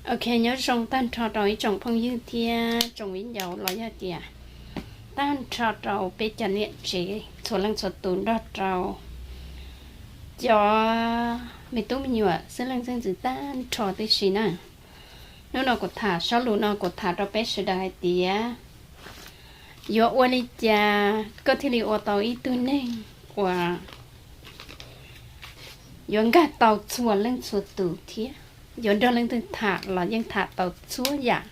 Ok, nyob zoo tag nrho rau ib tsoom phooj ywg thiab tsoom viv ncaus los yog tias tag nrho rau peb cov niam tsev txhua leej txhua tus nrog rau cov me tub me nyuam xeeb leej xeeb ntxwv tag nrho tib si na. Hnub no kuv tham zaj lus no kuv tham rau peb sawv daws hais tias yuav ua li cas koj thiaj li ua tau ib tug neeg uas yuav nkag tau txhua leej txhua tus thiab yuav nrog leej twg tham los yeej tham tau txhua yam.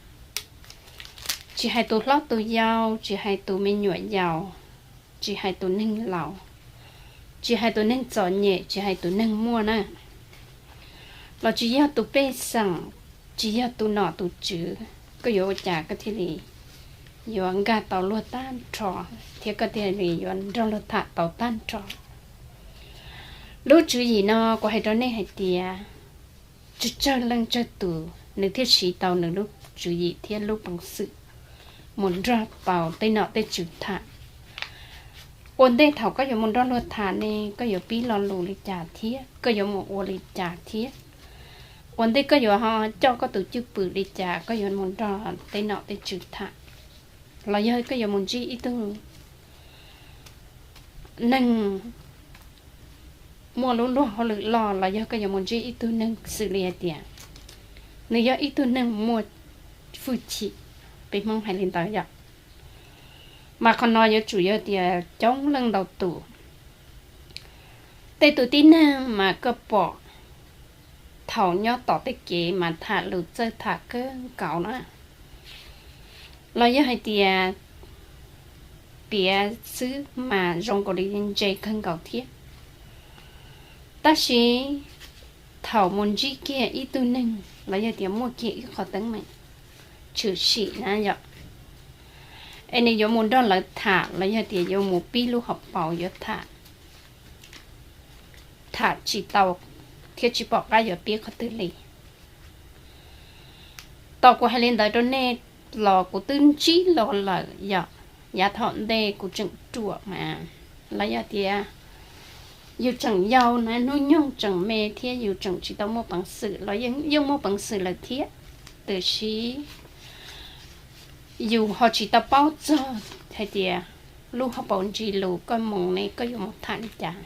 Tsis hais tus hlob tus yau, tsis hais tus me nyuam yaus, tsis hais tus neeg laus, tsis hais tus neeg txom nyem, tsis hais tus neeg muaj na, los tsis yog tus pej xeem, tsis yog tus nom tus tswv, koj yuav ua cas koj thiaj li yuav nkag tau luag tag nrho thiab koj thiaj li yuav nrog luag tham tau tag nrho? Lub tswv yim no kuv hais rau nej hais tias tsawg tsawg leej tsawg tus nws thiaj siv tau nws lub tswv yim thiab lub peev xwm mus nrog tau tej nom tej tswv tham. Ua ntej thaum koj yuav mus nrog luag tham ne, koj yuav pib lo lus li cas thiab koj yuav mus ua li cas thiab? Ua ntej koj yuav ho coj koj tus cwj pwm li cas koj yuav mus nrog tej nom tej tswv tham? Los yog koj yuav mus ntsib ib tug neeg muaj lub luag hauj lwm loj, los yog koj yuav mus ntsib ib tug neeg xws li hais tias nws yog ib tug neeg muaj hwj chim, peb Hmoob hais li ntawd yom. Mas qhov no yuav tsum yog tias coob leej ntau tus. Tej tus tib neeg mas koj pom thaum nyob tom tej kev mas tham lus txawj tham kawg nkaus na, los yog hais tias piav xwb mas zoo nkaus li ntse kawg nkaus thiab. Tab sis thaum mus ntsib kiag ib tug neeg los yog tias muaj kiag ib qho teeb meem tshwm sim na yom, es nws yuav mus nrog lawv tham los yog tias yuav mus pib lub hauv paus yuav tham, tham tsis tau thiab tsis pom qab yuav pib qhov twg li. Tau kuv hais li ntawd rau nej los kuv twb ntsib los lawm yom. Yav thaum ntej kuv tseem ruam mas los yog tias yus tseem yau na, hnub nyoog tseem me thiab yus tseem tsis tau muaj peev xwm los yeej muaj peev xwm lawm thiab, tiam sis yus ho tsis tau paub txog hais tias lub hauv paus ntsis lus koj mus ne koj yuav mus tham li cas.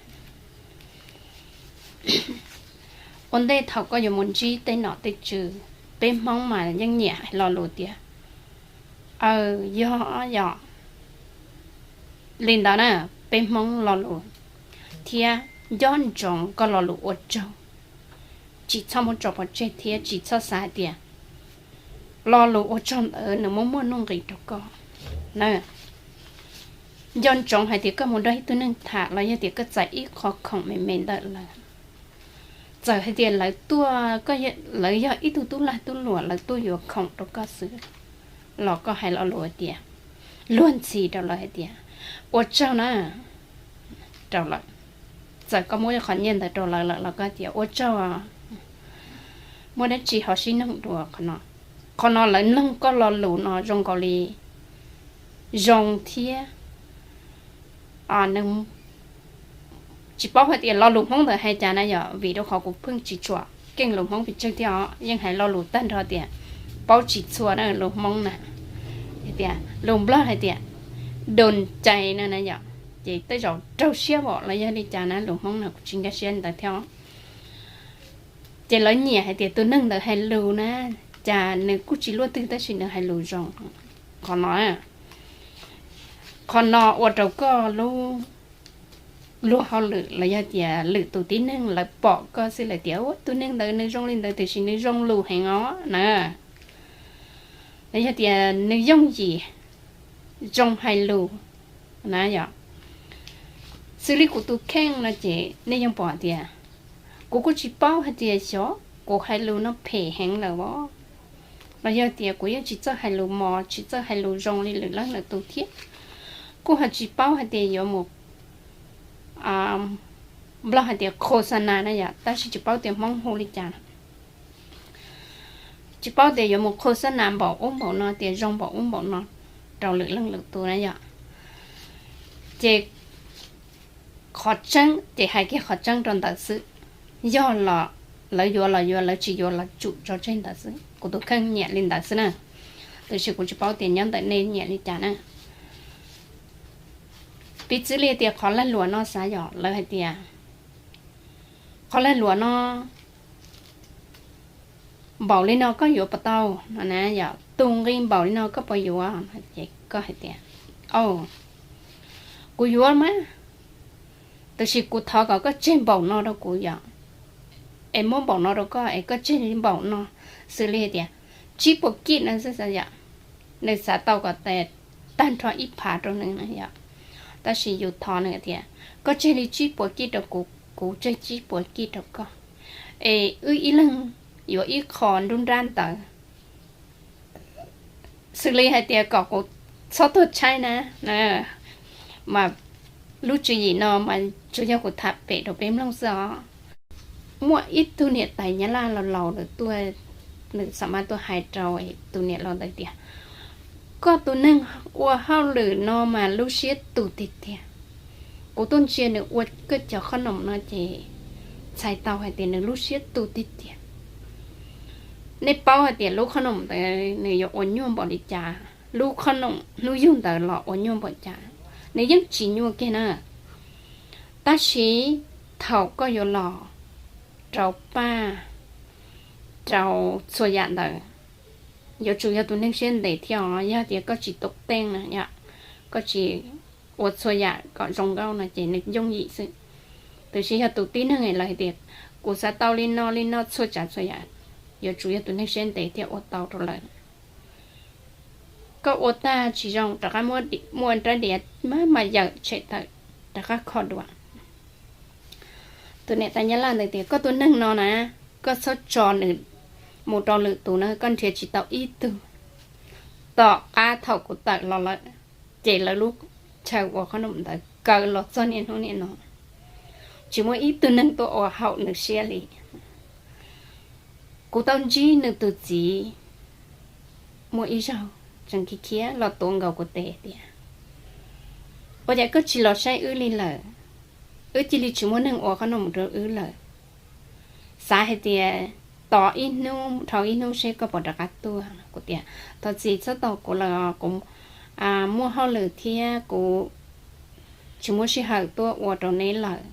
Ua ntej thaum koj yuav mus ntsib tej nom tej tswv, peb Hmoob mas yeej nyiam hais lo lus tias, aw, yog, yog li ntawd na, peb Hmoob lo lus thiab nco ntsoov koj lo lus ua tsaug, tsis txhob muab tso pov tseg thiab tsis txhob xav hais tias lo lus ua tsaug ntawd nws muaj muaj nuj nqis rau koj na. Nco ntsoov hais tias koj mus nrog ib tug neeg tham los yog tias koj txais ib qho khoom me me ntawm lawv, txawm hais tias lawv tuaj, lawv yog ib tug tub lag tub luam lawv tuaj yuav khoom rau koj xwb, los koj hais lo lus tias, luag ntxhi rau lawv hais tias, ua tsaug na, rau lawv. Txawm koj muab qhov nyiaj ntawd rau lawv lawm los koj tias ua tsaug, muaj dab tsi ho sib noog dua qhov no. Qhov no lawv noog koj lo lus no zoo nkaus li zoo thiab. Tsis paub hais tias lo lus Hmoob ntawd hais cas na yom, vim rau qhov kuv pheej tsis tshua keej lus Hmoob pes tsawg thiab os, yeej hais lo lus tag nrho tias paub tsis txhua na lus Hmoob na. Tias lus Nplog hais tias đồn chạy no na yom, ces tej zaum raug siab vom los yog li cas na, lus Hmoob no kuv tsis nkag siab ntawd thiab. Ces lawv nyiam hais tias tus neeg ntawd hais lus na, cas nws kuj tsis luaj twg tab sis nws hais lus zoo. Qhov no, qhov no ua rau koj lub luag hauj lwm los yog tias lwm tus tib neeg lawv pom koj xwb lawv tias ua tus neeg ntawd nws zoo li ntawd tiam sis nws zoo lus heev os na. Los yog tias nws yooj yim zoo hais lus na yom. Xws li kuv tus kheej no ces nej yeej pom tias kuv kuj tsis paub hais tias xyov kuv hais lus no phem heev lawm os, los yog tias kuv yeej tsis txawj hais lus mos tsis txawj hais lus zoo li lwm leej lwm tus thiab. Kuj ho tsis paub hais tias yuav mus, Nplog hais tias khos xa nas na yom, tab sis tsis paub tias Hmoob hu li cas. Tsis paub tias yuav mus khos xa nas npaum ub npaum no tias zoo npaum ub npaum no rau lwm leej lwm tus na yom. Ces qhov tseeb ces hais kiag qhov tseeb rau ntawd xwb. Yog los lawv yuav los yuav, lawv tsis yuav los tsum tso tseg ntawd xwb. Kuv tus kheej nyiam li ntawd xwb na. Tiam sis kuv tsis paub tias nyob ntawm nej nyiam li cas na. Piv txwv li tias qhov lag luam no xav yog lawv hais tias qhov lag luam no npaum li no koj yuav puas tau no na, yog tus nqi npaum li no koj puas yuav? Ces koj hais tias, kuv yuav mas, tiam sis kuv thov kom koj tseg npaum no rau kuv yom, es muab npaum no rau koj es koj tseg npaum no, xws li tias tsib puas kij no xwb yom. Nws xav tau kom tag nrho ib phav rau nws na yom, tab sis yus thov nws tias koj tseg li tsib puas kij rau kuv, kuv tseg tsib puas kij rau koj, es wb ib leeg yuav ib qho nruab nrab ntawd. Xws li hais tias kom kuv txhob tuag tshaib na, mas lub tswv yim no mas tsuas yog kuv tham pem rau peb mloog xwb os. Muaj ib tug niam tais Nyab Laj laus laus lawm tuaj, nws xam mas tuaj hais rau tus niam laus ntawd tias, koj tus neeg ua hauj lwm no mas lub siab tu tiag tiag. Kuv tuaj ntsia nws ua koj cov qhob noom no ces txhais tau hais tias nws lub siab tu tiag tiag. Nej paub hais tias lub qhob noom ntawd nws yuav ua nyuaj npaum li cas, lub qhob noom hnub yug ntawd los ua nyuaj npaum cas, nws yeej tsis nyuaj kiag na. Tab sis thaum koj yuav los rau paj, rau txhua yam ntawd, yuav tsum yog tus neeg siab ntev thiab os. Yog tias koj tsis tuam teej na, koj tsis ua txhua yam kom zoo nkauj no ces nws yooj yim xwb. Tiam sis yog tus tib neeg lawv hais tias kuv xav tau li no li no txhua tsav txhua yam, yuav tsum yog tus neeg siab ntev thiaj ua tau rau lawv. Koj ua tag tsis zoo rov qab muab rab diav maj mam yawm tshem tawm rov qab kho dua. Tus niam tais Nyab Laj ntawd tias koj tus neeg no na, koj txhob tso nws mus rau lwm tus na, koj nrhiav tsis tau ib tug. Tom qab thaum kuv tawm los lawm, ces lawv lub chaw ua qhob noom ntawd kaw los txog niaj hnub niaj no, tsis muaj ib tug neeg tuaj ua haum nws siab li. Kuv tau ntsib nws tus txiv muaj ib zaug tseem khiav khiav los tuav nkaus kuv tes tias, ua cas koj tsis los saib wb li lawm? Wb cia li tsis muaj neeg ua qhob noom rau wb lawm. Xav hais tias tos ib hnub dhau ib hnub seb koj puas rov qab tuaj. Kuv tias thov txim txhob tos kuv lawm, kuv muaj hauj lwm thiab kuv tsis muaj sij hawm tuaj ua rau neb lawm.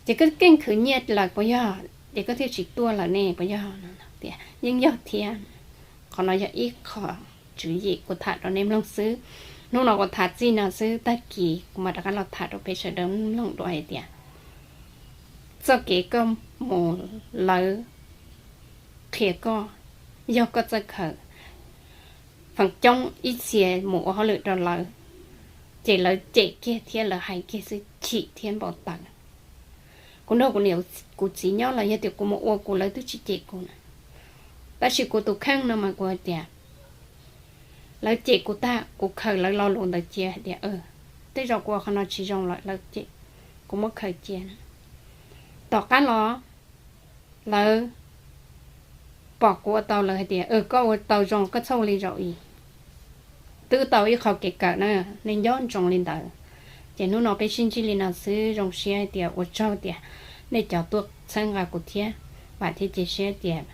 Ces koj keej khwv nyiaj lawm puas yog ces koj thiaj tsis tuaj lawm ne puas yog? Tias yeej yog thiab. Qhov no yog ib qho tswv yim kuv tham rau nej mloog xwb. Hnub no kuv tham txij no xwb, tag kis kuv mam rov qab los tham rau peb sawv daws mloog dua hais tias txoj kev koj mus lawv qhia koj, yog koj txawj khaws. Feem coob ib txhia mus ua hauj lwm rau lawv, ces lawv cem kiag thiab lawv hais kiag xwb chim thiab npau taws. Kuv nrog kuv niam kuv txiv nyob los yog tias kuv mus ua kuv lawv twb tsis cem kuv na. Tab sis kuv tus kheej no mas kuv hais tias lawv cem kuv tag kuv khaws lawv lo lus ntawd cia hais tias tej zaum kuv ua qhov no tsis zoo lawm lawv cem, kuv muab khaws cia na. Tom qab los lawv pom kuv ua tau lawv hais tias koj ua tau zoo koj txhob ua li zaum i. Twb tau ib qho kev kawm na, nej nco ntsoov li ntawd. Ces hnub no peb sib ntsib li no xwb, zoo siab hais tias ua tsaug tias nej cov tuaj txhawb nqa kuv thiab, vam thiab cia siab tias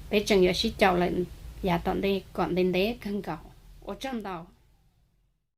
peb tseem yuav sib caum lawm yav tom ntej kom ntev ntev kawg nkaus. Ua tsaug ntau.